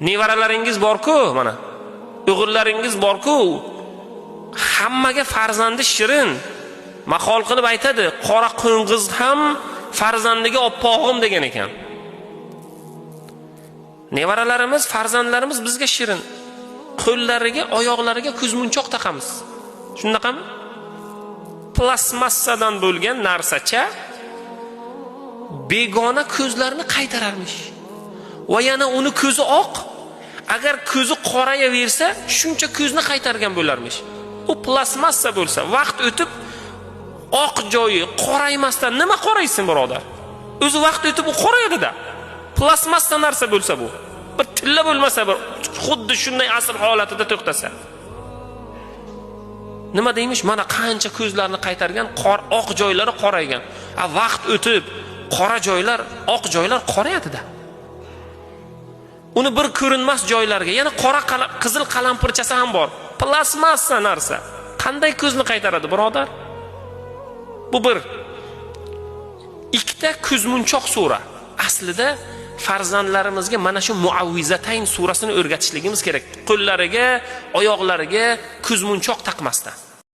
Nevaralaringiz bor-ku, mana. O'g'illaringiz bor-ku. Hammaga farzandi shirin. Maqol qilib aytadi, qora qo'ng'iz ham farzandiga oppog'im degan ekan. Nevaralarimiz, farzandlarimiz bizga shirin. Qo'llariga, oyoqlariga ko'zmunchoq taqamiz. Shundaqami? Plastmassadan bo'lgan narsacha begona ko'zlarni qaytararmish. Va yana uni ko'zi oq, agar ko'zi qorayaversa, shuncha ko'zni qaytargan bo'larmish. U plastmassa bo'lsa, vaqt o'tib oq joyi qoraymasdan nima qoraysin, birodar? O'zi vaqt o'tib u qorayadi-da. Plastmassa narsa bo'lsa bu. Bir tilla bo'lmasa, bir xuddi shunday asl holatida to'xtasa. Nima deymish? Mana qancha ko'zlarni qaytargan, qor oq joylari qoraygan. A vaqt o'tib qora joylar, oq joylar qorayadi-da. Uni bir ko'rinmas joylarga yana qora qizil qalampirchasi ham bor. Plastmassa narsa. Qanday ko'zni qaytaradi, birodar? Bu bir. Ikkita ko'zmunchoq sura. Aslida farzandlarimizga mana shu Muavvizatayn surasini o'rgatishligimiz kerak. Qo'llariga, oyoqlariga ko'zmunchoq taqmasdan.